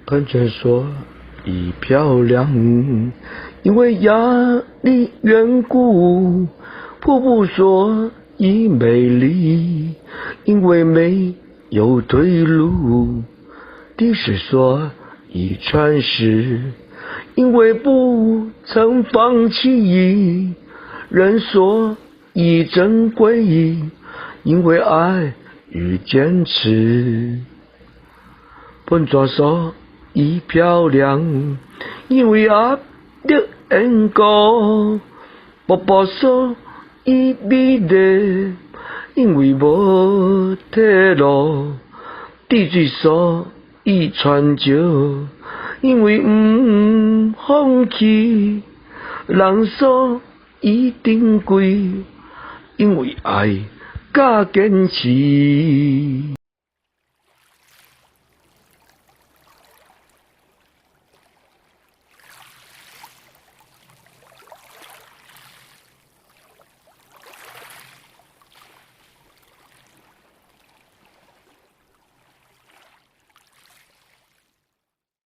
噴泉所以漂亮，因為壓力緣故；瀑布所以美麗，因為沒有退路。滴水所以傳世，因為不曾放棄。人所以珍貴，因為愛與堅持。噴泉所以漂亮，因為壓力緣故；瀑布所以美麗，因為無退路。滴水所以傳笑，因為毋放棄。人所以珍貴，因為愛佮堅持。